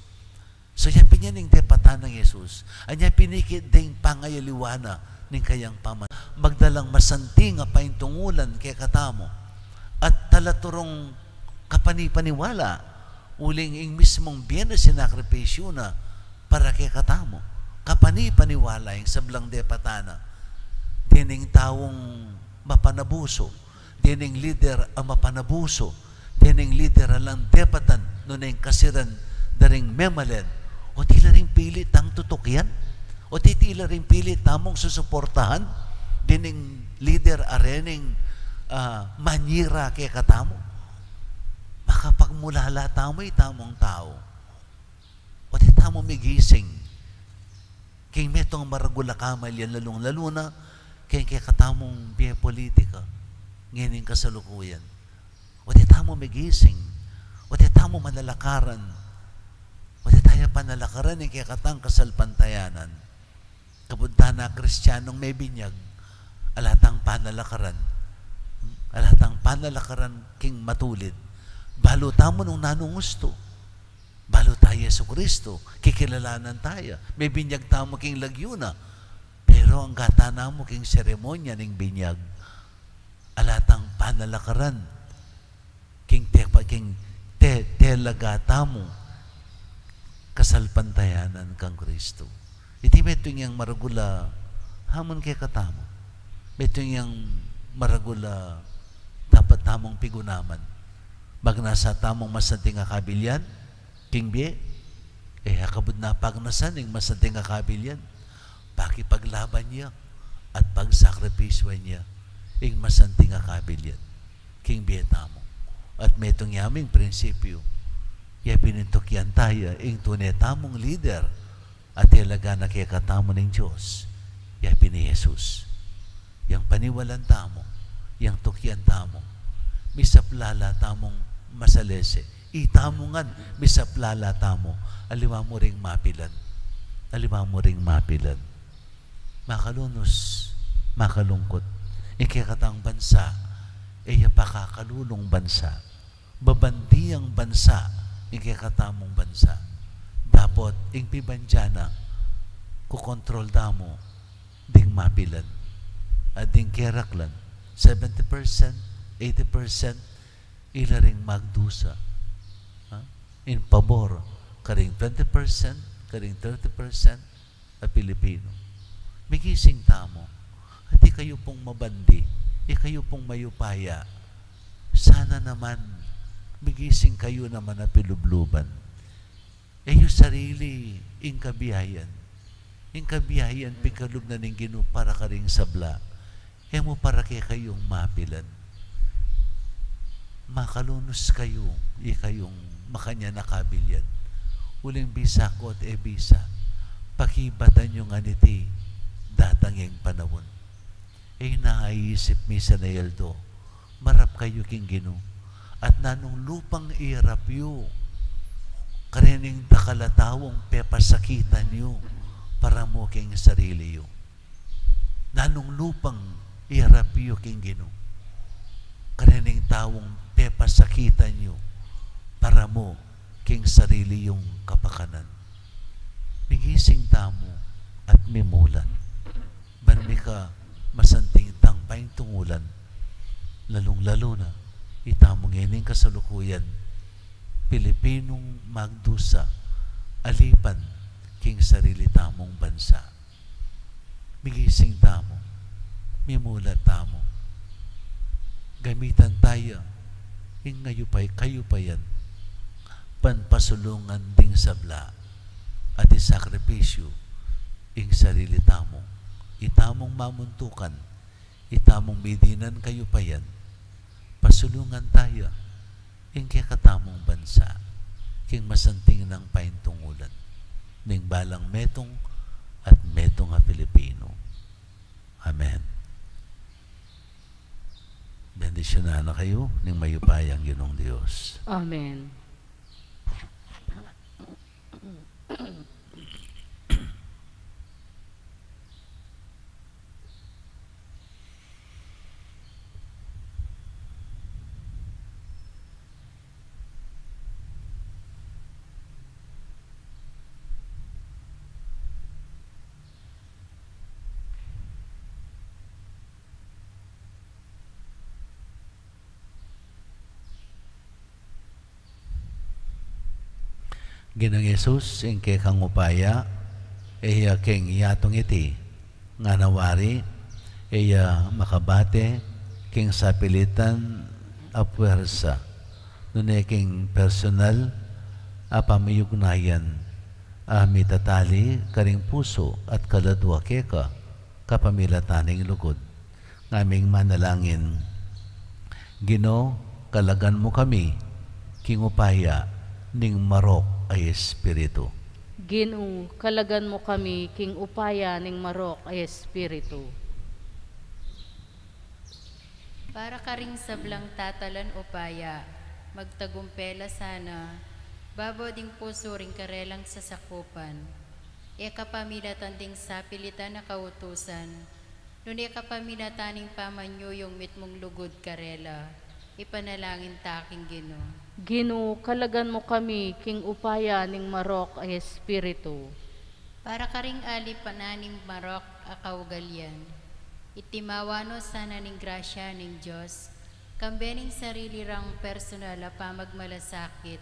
So, ya pin yan ing depatan nang Jesus. Anya pinikit ding pangayaliwa na ning kayang paman. Magdalang masanting a paintungulan kekatamu. At talaturung kapani-paniwala, uling ing mismung bie na sinakripisyu na para kekatamu. Kapani-paniwala ing sablang depatan na. Dening taung mapanabuso, dening lider a mapanabuso, dening lider a lang depatan, nune ing kasiran da ring memalen, o tila ring pili tang tutukian, o ti-, tila ring pili tamung susuportahan, dening lider a rening, ah, manyira kekatamu. Makapagmulala tamu, itamung tau. O ti tamu migising king metung a maragul a kamalian, lalung-lalu na king kekatamung bie politika ngening kasalukuyan. O ti tamu migising, o ti tamu manalakaran, o ti taya panalakaran ing kekatang kasalpantayanan. Kabud tana Kristianong mebinyag, ala tang panalakaran. Ala tang panalakaran king matulid. Balu tamu nung nanung ustu. Balu taya Jesucristo, kikilalanan taya. Mebinyag tamu king lagyu na. Pero angga tana mu king seremonya ning binyag, ala tang panalakaran king te-, king te-, telaga tamu kasalpantayanan kang Kristo. Iti metung yang maragul a hamon kekatamu. Metung yang maragul a dapat tamung pigunaman. Magnasa tamung masanting a kabilian king bie, e, akabud na pagnasan ing masanting a kabilian, pakipaglaban ya at pagsakripisyuan ya ing masanting a kabilian king bie tamu. At metung ya ming prinsipyu, Ya pin ing tukian taya, ing tune tamung lider, a talaga na kekatamu ning Dios, ya pin i Jesus. Yang paniwalan tamu, yang tukian tamu, misaplala tamung masalese, itamu ngan, misaplala tamu, aliwa mu ring mapilan, aliwa mu ring mapilan. Makalunus, makalungkut, ing kekatang bansa, e ya pakakalulung bansa. Babandi yang bansa, ing kekatamung bansa. Dapot, ing pibandian na, kukontrol da mu, ding mapilan, at ding keraklan, seventy percent, eighty percent, ila ring magdusa. Ha? In pabor, karing twenty percent, karing thirty percent, a Pilipino. Migising tamu. At ikayu pung mabandi, ikayu pung mayupaya. Sana naman, migising kayu naman a pilubluban. E yu sarili ing kabiayan. Ing kabiayan, pikalub na ning Ginu para karing sabla. E mu para kekayung mapilan. Makalunus kayu, ikayung makanyan a kabilyan. Uling bisa ku at e bisa, pakibatan yu ngan iti datang yang panaun. E yu naisip misan a aldo, marap kayu king Ginu. At nanung lupang iyarap yu karening dakal a taung pepasakitan yu para mu king sarili yu. Nanung lupang iyarap yu king Ginu, karening taung pepasakitan yu para mu king sarili yung kapakanan. Migising tamu at mimulat. Ban mika masanting tang paintungulan, lalung-lalu na itamu ngening kasalukuyan, Pilipinung magdusa, alipan king sarili tamung bansa. Migising tamu, mimulat tamu. Gamitan taya ing ngayupay kayupayan, panpasulungan ding sabla, at isakripisyu ing sarili tamu, itamung mamuntukan, itamung midinan kayupayan, pasulungan taya ing kekatamung bansa, king masanting nang paintungulan, ning balang metung at metung a Pilipino. Amen. Bendisyunan na kayu ning mayupayang Ginung Dios. Amen. Ginung Jesus, ing kekang upaya, e ya king yatung iti, nganang wari, e ya makabate king sapilitan a puersa, nune king personal a pamiyugnayan a mitatali karing pusu at kaladua keka, kapamilatan ning lugud. Ngaming manalangin. Ginu, kalagan mu kami king upaya ning marok a Espiritu. Ginu, kalagan mu kami king upaya ning marok a Espiritu. Para karing sablang tatalan upaya, magtagumpe la sana, babo ding pusu ring karelang sasakupan. E kapamilatan ding sapilitan a kautusan, nune kapamilatan ning pamanyuyung mitmung lugud karela, ipanalangin ta king Ginu. Ginu, kalagan mu kami king upaya ning marok a Espiritu. Para karing alipan na ning marok a kaugalian, itimawa no sana ning grasya ning Dios, kambe ning sarili rang personal a pamagmalasakit,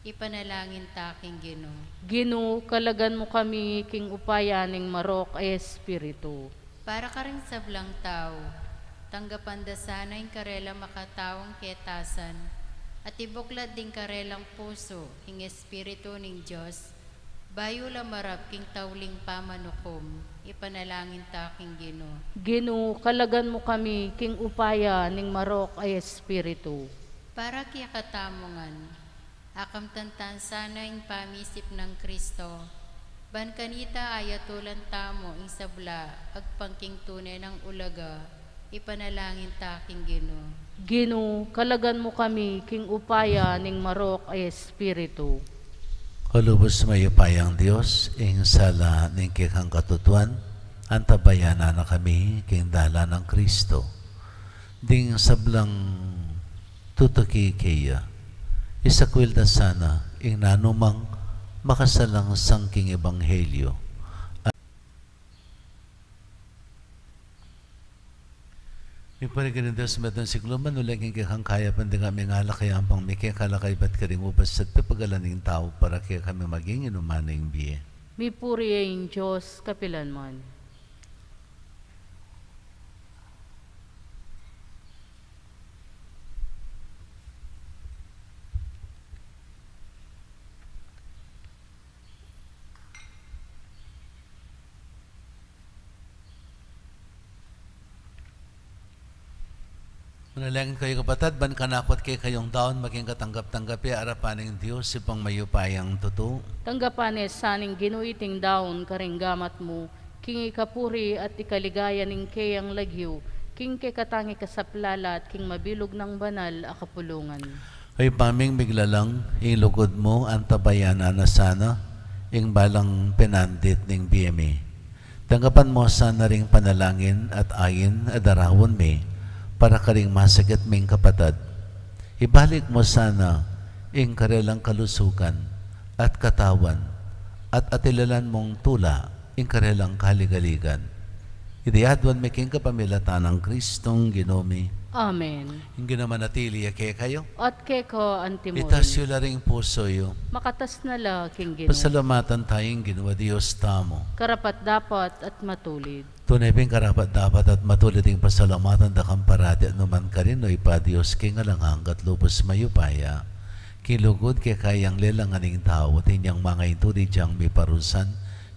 ipanalangin ta king Ginu. Ginu, kalagan mu kami king upaya ning marok a Espiritu. Para karing sablang tau, tanggapan da sana ing karelang makataung ketasan, at ibuklat ding karelang pusu ing Espiritu ning Dios, bayu la marap king tauling pamanukum, ipanalangin ta king Ginu. Ginu, kalagan mu kami king upaya ning marok a Espiritu. Para kekatamu ngan, Akamtan tang sana ing pamisip nang Kristo, ban kanita ayatulan tamu ing sabla agpang king tune nang ulaga, ipanalangin ta king Ginu. Ginu, kalagan mu kami king upaya ning marok a Espiritu. O lubus mayupayang Dios, ing sala ning kekang katutuan, antabayanan na kami king dalan nang Kristo. Ding sablang tutuki keya, isakwil da sana ing nanumang makasalangsang king ebanghelyo. Mipuri ka king Dios, metung sikluman, uling king kekang kayapan ding kami ngalakay ampang mikekalakay bat karing ubas at pepagalan ning tau para kekami maging inuman ning bie. Mipuri ya ing Dios kapilanman. Manalangin kayu, kapatad, ban kanaku at kekayung daun maging katanggap-tanggap ya arapan ning Dios, Ibpang mayupayang tutu. Tanggapan ne sa ning Ginu iting daun karing gamat mu, king ikapuri at ikaligaya ning keyang lagyu, king kekatang ikasaplala at king mabilug nang banal a kapulungan. O Ibpa ming miglalang, ing lugud mu antabayanan na sana ing balang penandit ning bie mi. Tanggapan mu sana ring panalangin at ain a daraun mi para karing masakit ming kapatad. Ibalik mu sana ing karelang kalusugan at katawan, at atilalan mung tula ing karelang kaligaligan. Iti aduan mi king kapamilatan nang Kristong Ginu mi. Amen. Ing Ginu manatili ya kekayu. At keka antimurin. Itas yu la ring pusu yu. Makatas na la king Ginu. Pasalamatan taya ing Ginu a Dios tamu. Karapat-dapat at matulid. Tune pin karapat-dapat at matulid ing pasalamatan da kang parati at nukarin man, O Ibpa, Dios king alang angga at lubus mayupaya. King lugud keka yang lelangan ing tau, at inyang manga intulid yang miparusan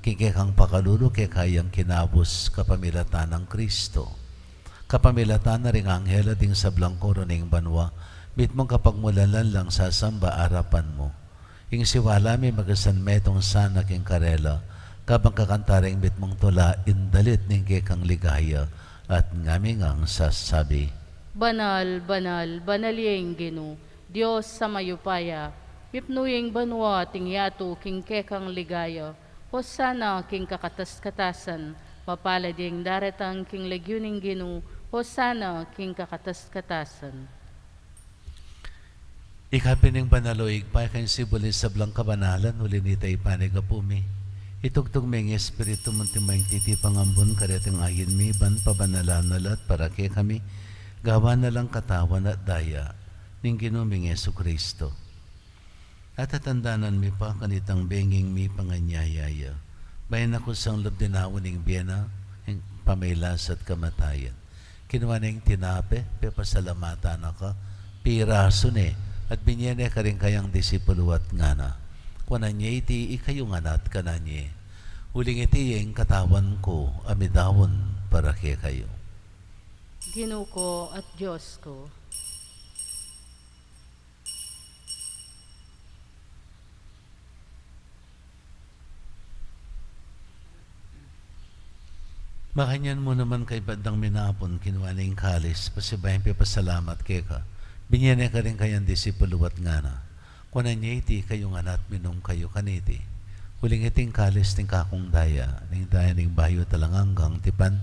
king kekang pakalulu, keka yang kinabus kapamilatan nang Kristo. Kapamilatan na ring anghel at ding sablang koro ning banua, mitmung kapagmulalan lang sasamba arapan mu. Ing siwala mi magasan metung sana king karela, kabang kakanta ring mitmung tula ing dalit ning kekang ligaya, at ngami ngang sasabi: Banal, banal, banal ya ing Ginu, Dios a mayupaya, mipnu ya ing banua at ing yatu king kekang ligaya. Hosana king kakatas-katasan, mapalad ya ing daratang king lagyu ning Ginu, hosana king kakatas-katasan. Ika pin ing banal, O Ibpa, ika ing sibul ning sablang kabanalan, uli nita ipanyawad mi. Itugtug me ing Espiritu mu anti mayupayang titipang ambun kareting ain mi, ban pabanalan na la at para kekami, gawan na lang katawan at daya ning Ginu ming Jesucristo. At tatandanan mi pa kanitang benging mipanganyaya ya, bayu na kusang lub dinaun ing bie na, ing pamailas at kamatayan. Kinua ne ing tinape, pepasalamatan na ka, pirasu ne, at binye ne karing kayang disipulu at ngana: Kuanan ye iti ikayu ngan at kanan ye, uling iti ya ing katawan ku a midaun para kekayu. Ginu ku at Dios ku. Makanyan mu naman kaybat dang minapun, kinua ne ing kalis, pasibayu yang pepasalamat keka, binye ne karing kayang disipulu at ngana: Kuanan ye iti ikayu ngan at minum kayu kaniti, uling iti ing kalis ning kakung daya, ning daya ning bayu at alang anggang tipan,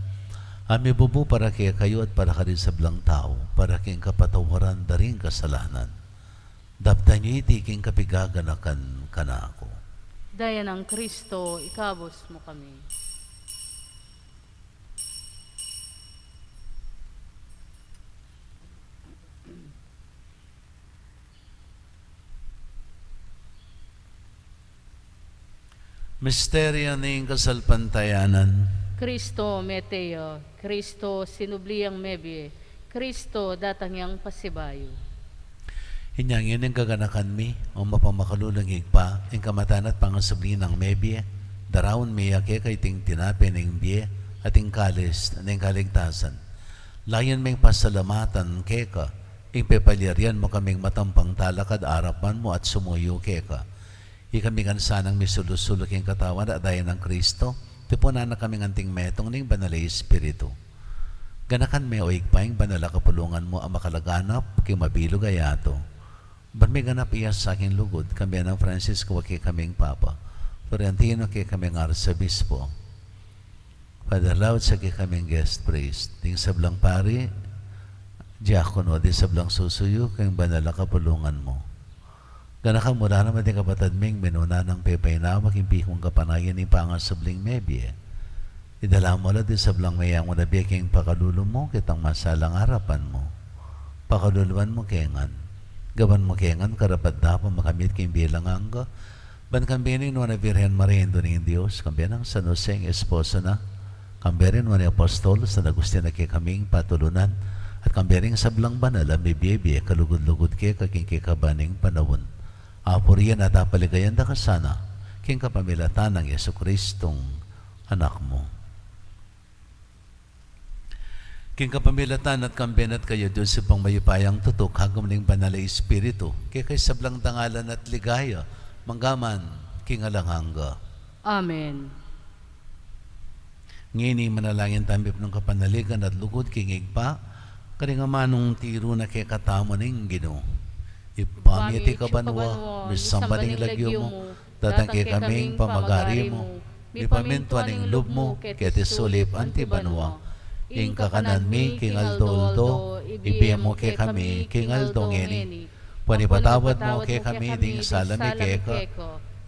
a mibubu para kekayu at para karing sablang tau, para king kapatawaran da ring kasalanan. Daptan ye iti king kapigaganakan kanaku. Daya nang Kristo, ikabus mu kami. Misteryo ning kasalpantayanan. Kristo mete ya, Kristo sinubli yang mebie, Kristo datang yang pasibayu. Inya ngeni ing gaganakan mi, o mapamakalulung Ibpa, ing kamatayan at pangasubli nang mebie, daraun mi ya keka iting tinape ning bie, at ing kalis ning kaligtasan. Layun ming pasalamatan keka Ing pepalyarian mu kaming matampang talakad arapan mu at sumuyu keka. Ikami ngan sanang misulu-sulu king katawan at daya nang Kristo, tipunan na kaming anting metung ning Banal a Espiritu. Ganakan me, o Ibpa, ing banal a kapulungan mu a makalaganap king mabilug a yatu. Ban miganap ya sa king lugud, kambe nang Francisco a kekaming Papa, Florentino a kekaming Arsobispo, Father Louds a kekaming guest priest, ding sablang pari, diakono, ding sablang susuyu king banal a kapulungan mu. Ganakan mu la naman ding kapatad ming minuna nang pepainawa king pikung kapanayan ning pangasubling mebie. Idala mu la ding sablang meyangu na bie king pakalulu mu, ketang masalang arapan mu. Pakaluluan mu ke ngan. Gawan mu ke ngan karapat-dapat makamit king bie alang angga, ban kambe ning Nuan a Virgen Maria, Indu ning Dios, kambe nang San Jose, ing esposo na, kambe ring nuan a apostol, San Agustin a kekaming patulunan, at kambe ring sablang banal a mibie-bie kalugud-lugud keka king kekaban ning panaun. Apurian at apaligayan da ka sana, king kapamilatan nang Jesukristong Anak mu. King kapamilatan na at kambe na at kaya, Dios Ibpang mayupayang tutu, kagum ning Banal a Espiritu, keka ing sablang dangalan at ligaya, mangga man king alang angga. Amen. Ngeni manalangin tamu king kapanaligan at lugud king Ibpa, karing amanung tiru na kekatamu ning Ginu. Ibpa mi, atiu ka banua, misamban ya ing lagyu mu, datang kekami ing pamagari mu, mipamintuan ing lub mu keti sulip anti banua. Ing kakanan mi king aldo-aldo ibie mu kekami king aldo ngeni. Ban ipatawad mu kekami ding sala mi keka,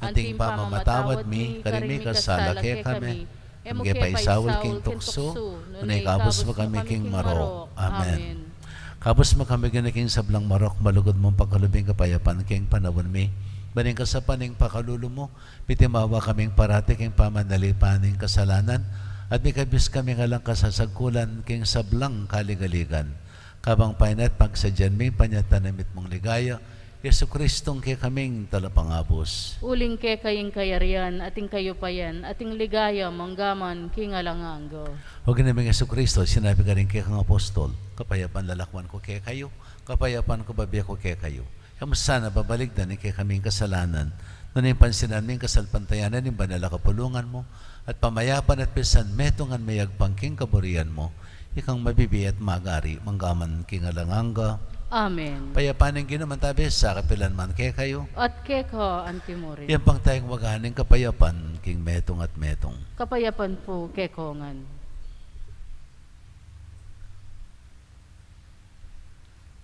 anti ing pamamatawad mi karing mikasala kekami. E mu ke paisaul king tuksu, nune ikabus mu kami king marok. Amen. Kabus mu kami, Ginu, king sablang marok, malugud mung pakalub ing kapayapan king panaun mi. Ban ing kasapan ning pakalulu mu, mitimawa kaming parati king pamanalipan ning kasalanan, at mikabus kaming alang kasasagkulan king sablang kaligaligan. Kabang painat pagsadyan mi ing panyatang na mitmung ligaya, Jesukristong kekaming Talapangabus. Uling keka ing kayarian, at ing kayupayan, at ing ligaya, mangga man king alang angga. O Ginu ming Jesukristo, sinabi mu karing kekang apostol, kapayapan lalakwan ku kekayu, kapayapan ku bibie ku kekayu. E mu sana babaligdan ing kekaming kasalanan, nune pansinan mu ing kasalpantayanan ning banal a kapulungan mu, at pamayapan at pisan metungan me agpang king kaburian mu, ikang mabibie at magari, mangga man king alang angga. Amen. Ing kapayapan ning Ginu mantabe sa kapilan man kekayu. At keka anti murin. Iyampang tayang magana ning kapayapan king metung at metung. Kapayapan pu kekayu ngan.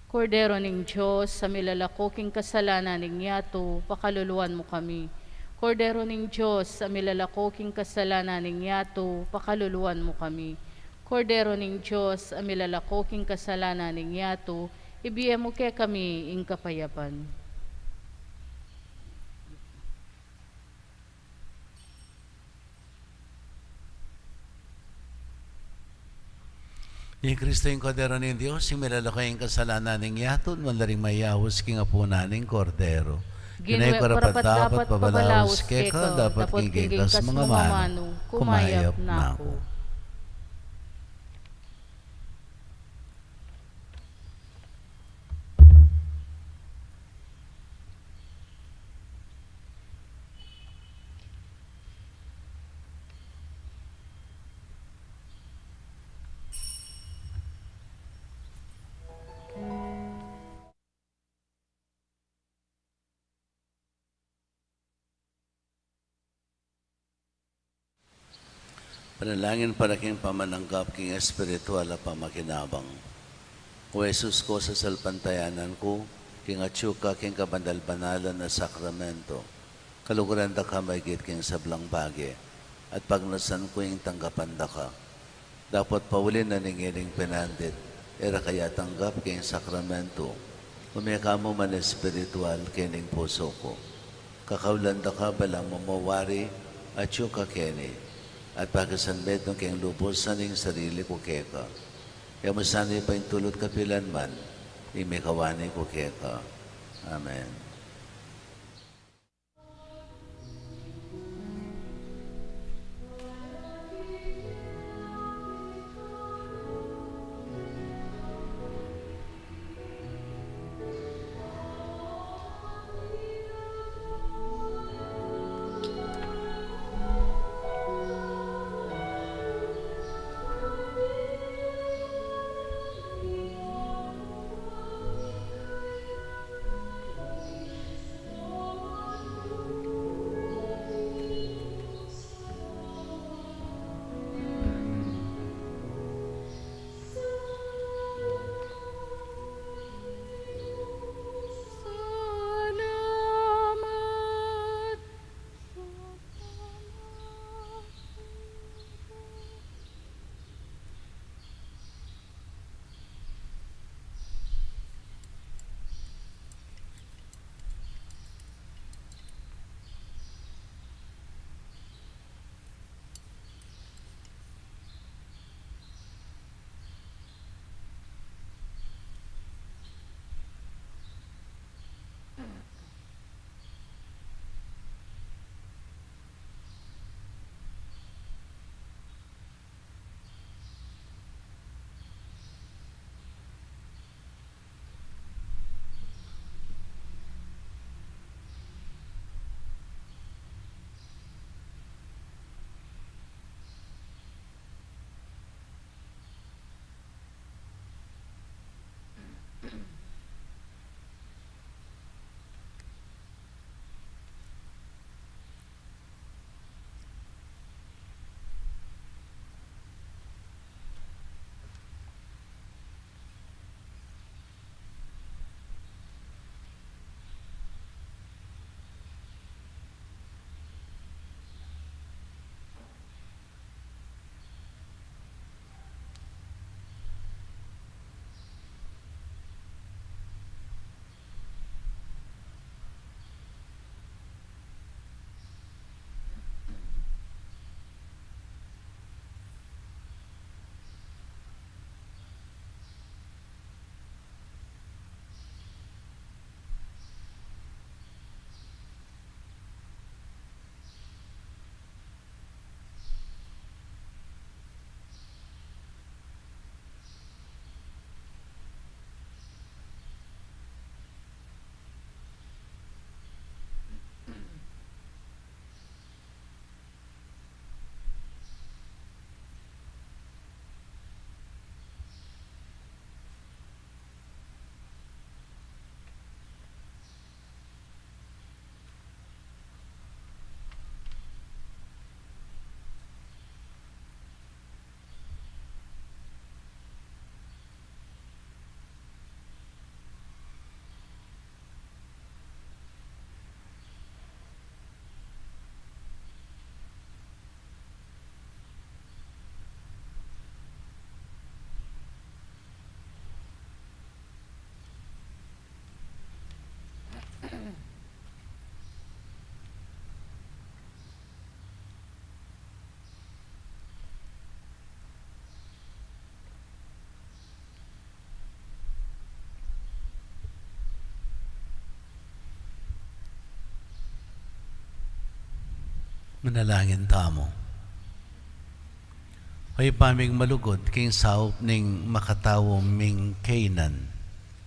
Kordero ning Dios, a milalako king kasalanan ning yatu, pakaluluan mu kami. Kordero ning Dios, a milalako king kasalanan ning yatu, pakaluluan mu kami. Kordero ning Dios, a milalako king kasalanan ning yatu, ibie mu kekami ing kapayapan. Ing Kristo, ing Kordero ning Dios, ing milalako king kasalanan ning yatu, nuan la ring mayaus king apunan ning Kordero. Ginu, e ku karapat-dapat pabalaus keka, dapot king kekang manga manu, kumayap na ku. Panalangin para king pamananggap king espiritual a pamakinabang. O Jesus ku, sasalpantayanan ku king atyu ka king kabanal-banalan a sakramento, kaluguran da ka maigit king sablang bage, at pagnasan ku ing tanggapan da ka. Dapot pauli na ning ining penandit, e ra ka ya tanggap king sakramento, ume ka mu man espiritual kening pusu ku. Kakaulan da ka balamu mo wari atyu ka keni, at pakisanmetung keng lubusan ing sarili ku keka. E mu sana paintulut kapilan man ing mikawani ku keka. Amen. Manalangin tamu. O Ibpa ming malugud, king saup ning makatau ming kainan,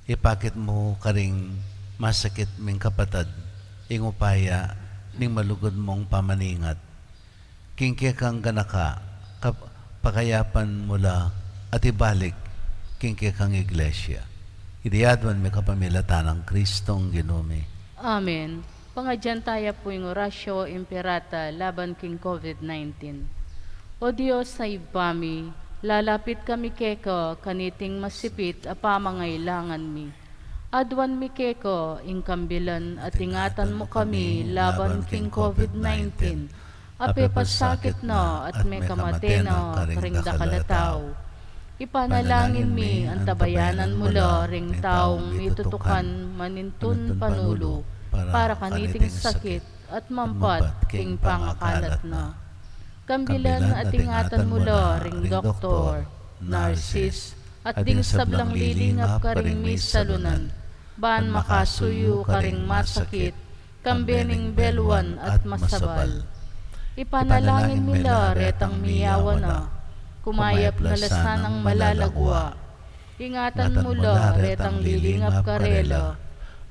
ipakit mu karing masakit ming kapatad ing upaya ning malugud mung pamaningat. King kekang ganaka, kap-, pakayapan mu la at ibalik king kekang Iglesia. Iti aduan mi kapamilatan nang Kristong Ginu mi. Amen. Pangadyan taya pu ing Oratio Imperata laban king COVID nineteen. O Dios a Ibpa mi, lalapit kami keka kaniting masipit a pamangailangan mi. Aduan mi keka ing kambilan at ingatan mu kami laban king COVID nineteen, a pepasakit na at mekamate na karing dakal a tau. Ipanalangin mi, antabayanan mu la ring taung mitutukan manintun panulu para kaniting sakit at mampat king pangakalat na. Kambilan at ingatan mu la ring doktor, narsis, at ding sablang lilingap karing misalunan, ban makasuyu karing masakit, kambe ning beluan at masabal. Ipanalangin mi la retang miyawa na, kumayap na la sanang malalagua. Ingatan mu la retang lilingap karela,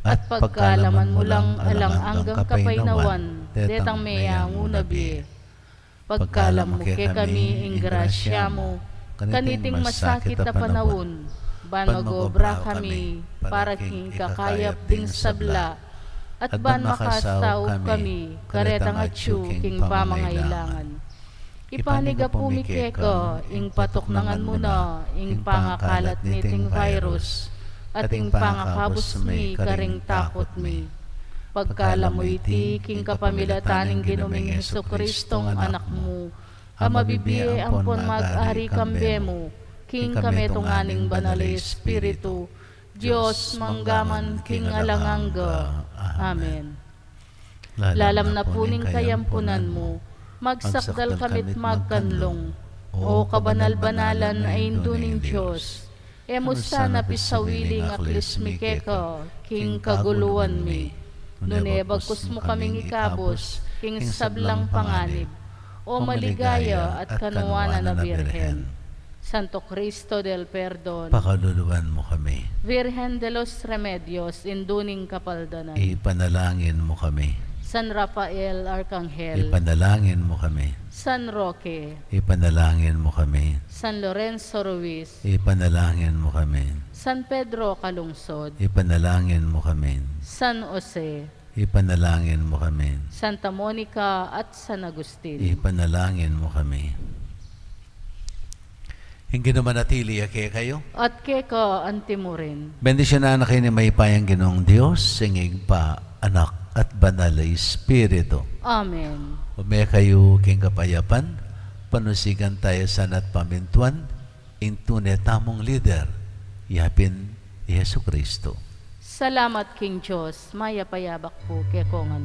at pagkalaman mu lang alang anggang kapaynawan detang meyangu na bie. Pagkalam mu kekami ing grasya mu kaniting masakit a panaun, ban mag-obra kami para king ikakayap ding sabla, at ban makasaup kami karetang atyu king pamangailangan. Ipanigapu mi keka ing patuknangan mu na ing pangakalat niting virus, at ing pangakabus mi karing takut mi. Pagkalam mu iti king kapamilatan ning Ginu ming Jesucristo, Anak mu, a mabibie ampon mag-ari kambe mu king kametungan ning Banal a Espiritu, Dios, mangga man king alang angga. Amen. Lalam na pu ning kayampunan mu, magsakdal kami't magkanlung, O kabanal-banalan a Indu ning Dios. E mu sana pisawili ing aklis mi keka king kaguluan mi, nune bagkus mu kaming ikabus king sablang panganib, O maligaya at kanuanan a Birhen. Santo Cristo del Perdon, pakaluluan mu kami. Virgen de los Remedios, Indu ning Kapaldanan, ipanalangin mu kami. San Rafael Arkanghel, ipanalangin mu kami. San Roque, ipanalangin mu kami. San Lorenzo Ruiz, ipanalangin mu kami. San Pedro Calungsod, ipanalangin mu kami. San Jose, ipanalangin mu kami. Santa Monica at San Agustin, ipanalangin mu kami. Ing Ginu manatili ya kekayu. At keka anti mu rin. Bendisyunan na kayu ning mayupayang Ginung Dios, ing Ibpa, Anak, at Banal a Espiritu. Amen. Ume kayu king kapayapan, panusigan taya sana at pamintuan ing tune tamung lider, yapin i Jesucristo. Salamat king Dios, mayap a yabak pu kekongan.